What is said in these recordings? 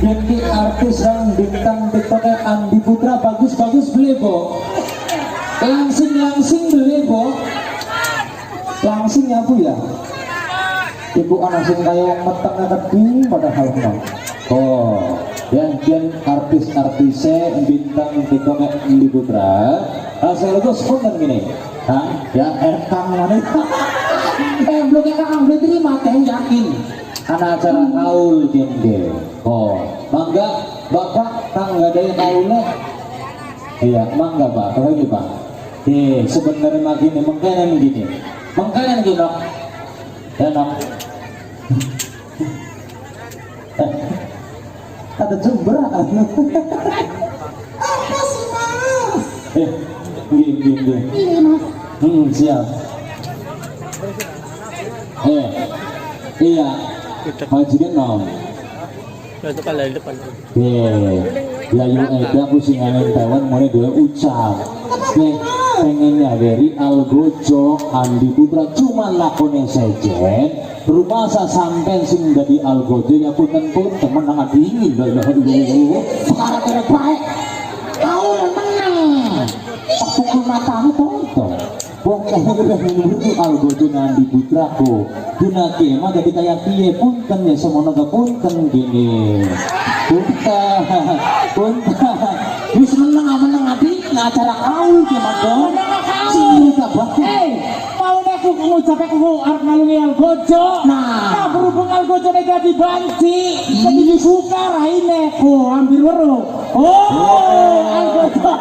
Ini artis dan bintang TikToknya Andi Putra bagus-bagus beli, Bo. Langsing-langsing beli, Bo. Langsing ya, Bu ya. Ibu anak sing kaya wong meteng keding padahal no. Oh, ya dan artis-artisnya bintang TikToknya Andi Putra. Hasil itu spontan gini. Hah? Ya, kang mana? Belum kang belum terima, teh yakin. Anak acara kaul gini. Oh, mangga Bapak kang nggak ada yang kaulnya. Iya, mangga Pak, lagi Pak. Sebenarnya mah gini, mengkanan gini. Mengkanan gini, Nok. Ya, Nok. Eh, ada jember. Apa sih, Mas? Eh, gini, gini, gini. Iya, Mas. Siap. Eh, iya, majikan nom. Itu kan dari depan. Eh, ya yung eda ku sing angin Taiwan mulai dua ucap. Nih, pengennya dari Algojo Andi Putra cuma lakone sejen. Rumah sampai sing dari Algojo ya punten punten menang dingin lah lah lu. Karakter baik. Kau yang menang. Tak pukul matamu tonton. Wong udah menuju Algojo Andi Putra ko. Guna mah jadi kayak piye punten ya semono ke punten gini. Punten, punten. Wis menang menang adi acara kaul ki mah dong. Sing kabeh. Eh, mau aku ngucap aku arep ngalungi Algojo. Nah. Nah, berhubung Algojo nek dadi banci, jadi dibuka raine. Oh, ambil weruh. Oh, Algojo.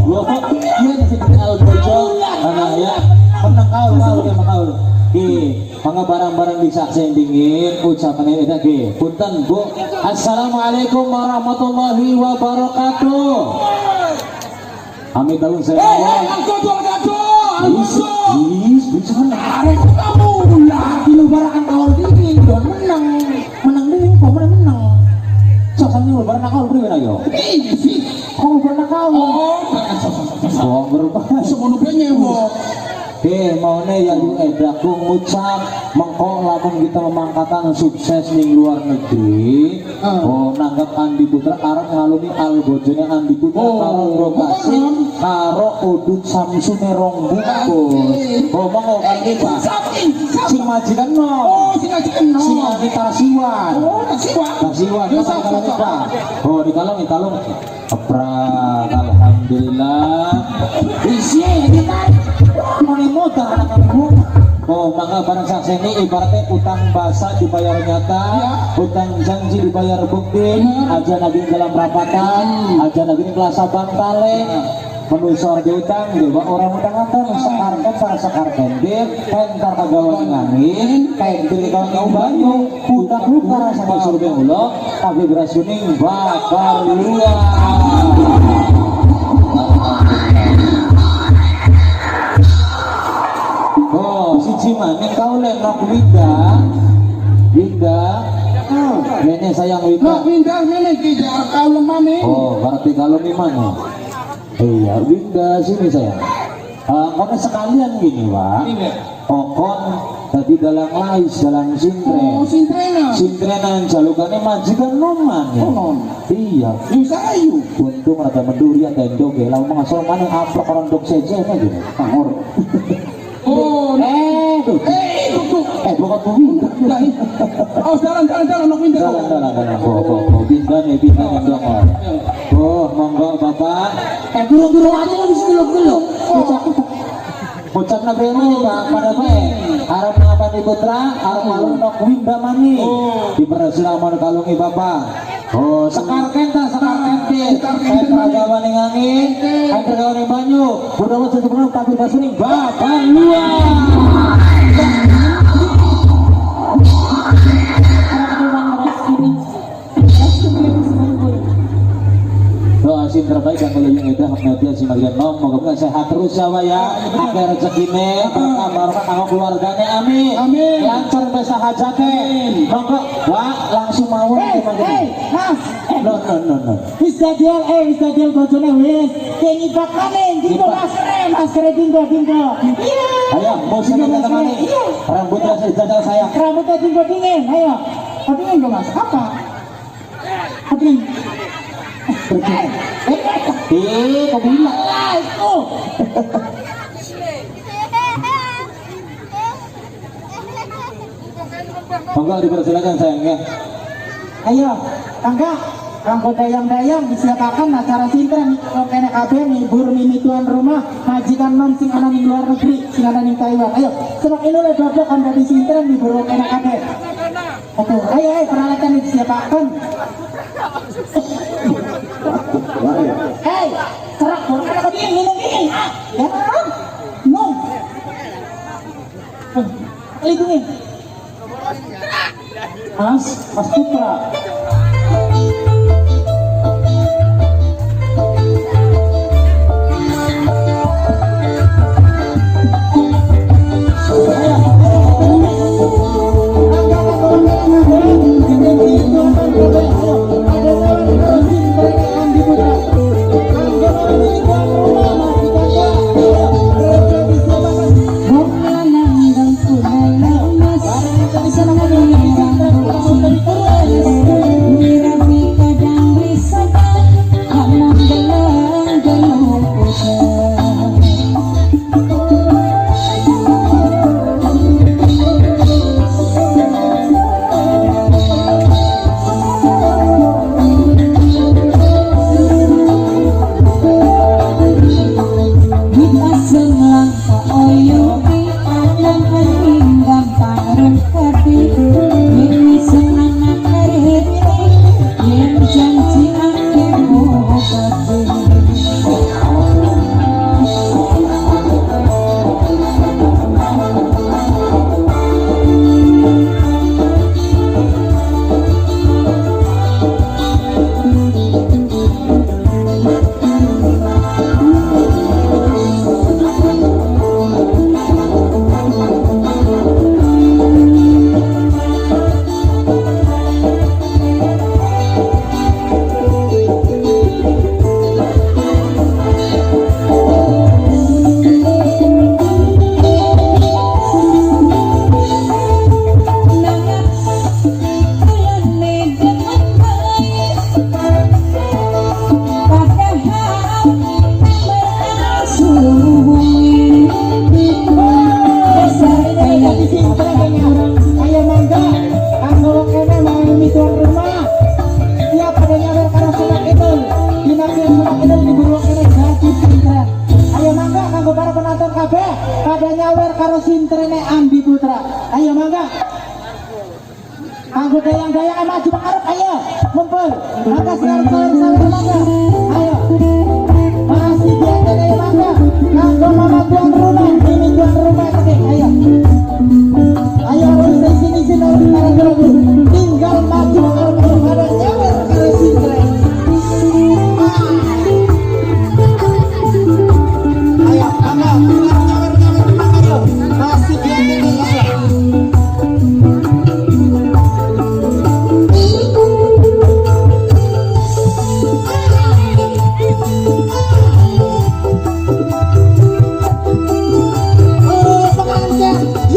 Wah, iya sing Algojo. Nah, ya. Menang kaul kaul ya kaul. Ki, mangga barang-barang bisa dingin ucapan ini ki. Punten Bu. Assalamualaikum warahmatullahi wabarakatuh. Amin tahun saya. Eh, Algojo, Algojo, Algojo. Is, bisa Arek kamu lagi lu barangan kaul dingin, don menang. Menang dingin kok menang menang. Soalnya lu barang kaul priwe ayo. Iya sih. Kok barang kaul. Oh, Wong berubah. semono penyewo. Oke, maune ya yu edaku ngucap mengko lamun kita memangkatan sukses ning luar negeri. Oh, nanggap Andi Putra arep ngalumi algojone Andi Putra Oh, karo Brokasi karo udut Samsune rong bungkus. Oh, monggo kan iki, Pak. Sapi, Sing majikan no. Oh, sing majikan no. Sing ati Tarsiwan. Oh, Tarsiwan. Tarsiwan, Yo, kalung sok, sok, Pak. Oh, dikalung, dikalung. Keprak, alhamdulillah. Isi, ditarik. Mau modal anak kamu. Oh, mangga barang saksi ini ibaratnya utang basah dibayar nyata, utang janji dibayar bukti, aja lagi dalam rapatan, aja lagi kelas bantale, manusia di utang, dewa orang utang antar, sekar kentar sekar kendir, pentar kagawan ngangin, pentir kagawan ngau banyu, utang lupa sama surga ulo, tapi beras kuning bakar luar. Oh, siji maning kau lek nok Winda. Winda. Mene sayang Winda. Nok Winda mene iki arep kaulem maning. Oh, berarti kalau mana? Iya, Winda sini sayang. Kono sekalian gini, Pak. Kokon tadi dalang lais, dalang sintren. Oh, sintrenan. Sintrenan jalukane majikan noman ya. Oh, non. Iya. Yo sayu. Untung rada menduri ya tendok ya. Lalu mengasal mana amplok orang dok sejen aja. Pangor. Oh, Eh, tuh. eh, tuh. Eh, bukan bumi. Oh, jalan, jalan, jalan, nok Winda. Jalan, jalan, jalan. Oh, oh, oh, Winda nih, Winda nih dong. Oh, monggo Bapak. Eh, burung-burung aja lu bisa geluk-geluk. Bocah nabrene Pak, pada bae. Arep ngapani putra, arep malung nok Winda mani. Dipersilakan kalungi Bapak. Oh, sekar kenta, sekar kente. Sekar gawane ngangin, sekar gawane banyu. Budaya sesepuh tapi basuning Bapak luar. Doa sing terbaik dan kalau yang itu haknya sing bagian nom moga-moga sehat terus ya Pak ya. Akeh rezekine, berkah barokah kanggo keluargane amin. Amin. Lancar pesta hajate. Monggo Wah, langsung mawon Hei, hei, Mas. No no no no. Wis dadial, wis dadial bojone wis. Kengi bakane, dinggo maskere, maskere dinggo, dinggo. Iya. Ayo, musiknya teman Iya. Rambutnya dijajal sayang. Rambutnya dinggo dingin, ayo. Tapi enggak, Mas, apa? Tapi eh, Eh, kok bilang? lah itu. Monggo dipersilakan, sayang, ya. Ayo, tangga, kanggo dayang-dayang disiapkan acara sintren wong kene kabeh ngibur mimi tuan rumah, majikan nom sing ana ning luar negeri, sing ana ning Taiwan. Ayo, semak ini le babak kon dadi sintren ngibur wong kene kabeh. Oke, ayo ayo peralatan disiapkan. Hei, serak borong kene kok minum ini. Ya, nom. Lindungi. Mas, Mas Putra. Wong lanang dengkule lemes, Mirapi kadang risopan, among gelang gelung puter. Wit asem langka oyuti, nang ati gampang rempati. Wiwi seneng ngerti, yen janji akeh mupati. Nanging kulone demen bae, padahal suwunge dasar kaya. Ayo mangga, kanggo kene mami tuan rumah. Siap pada nyawer karo Senak Idul. Dinakin Senak Idul di wong kene gratis sintren. Ayo mangga kanggo para penonton kabeh pada nyawer karo sintrene Andi Putra. Ayo mangga. Kanggo dayang-dayang maju mengarep, ayo. Ngumpul. Mangga sawer sawer mangga. Ayo. Masih biasa ayo mangga. Kanggo mama tuan rumah, ini tuan rumah oke, ayo. Ayo harus di sini sini harus ragu-ragu. Tinggal maju mengarep, ayo pada nyawer karo sintren. Ah. Ayo, mangga, tinggal nyawer nyawer mangga ayo. Masih biasa nih, ayo. Oh, pengajar.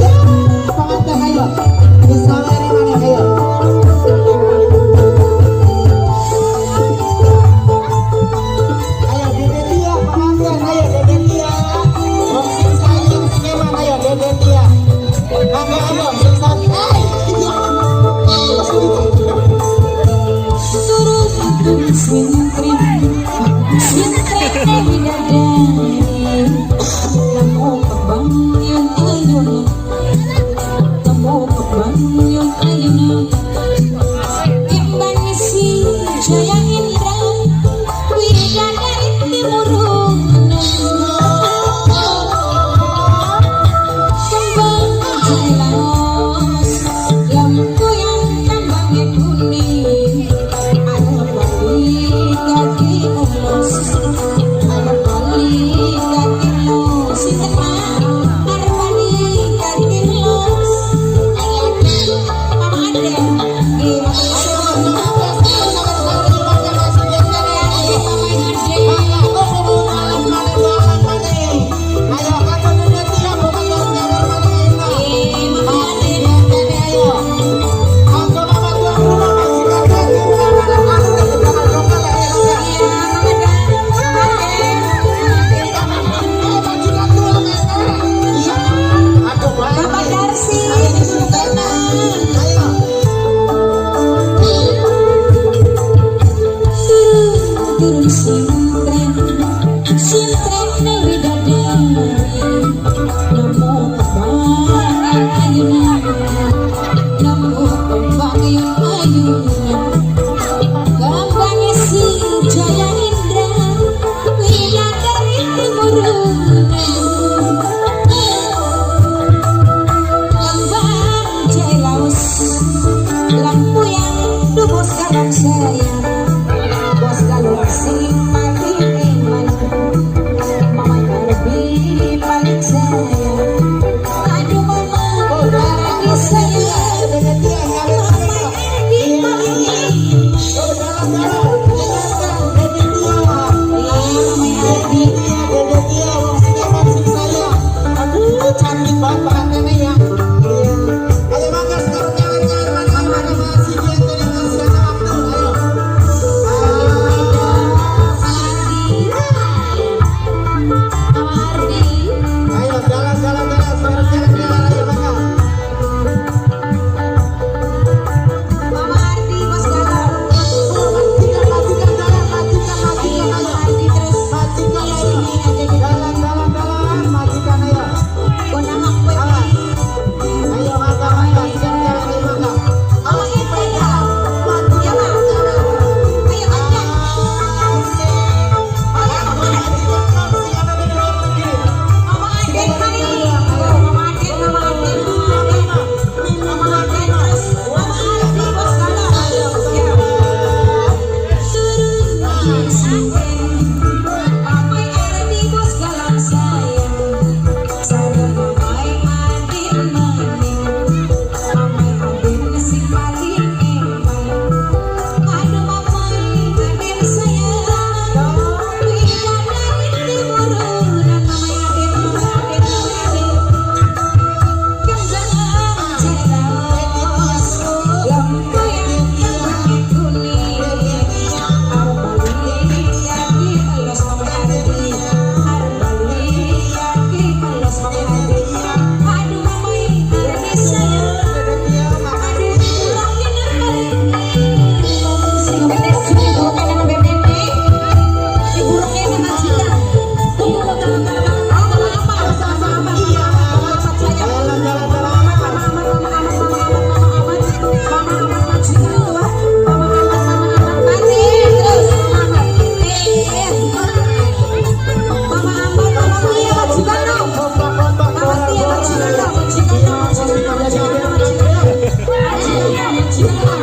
Cinta.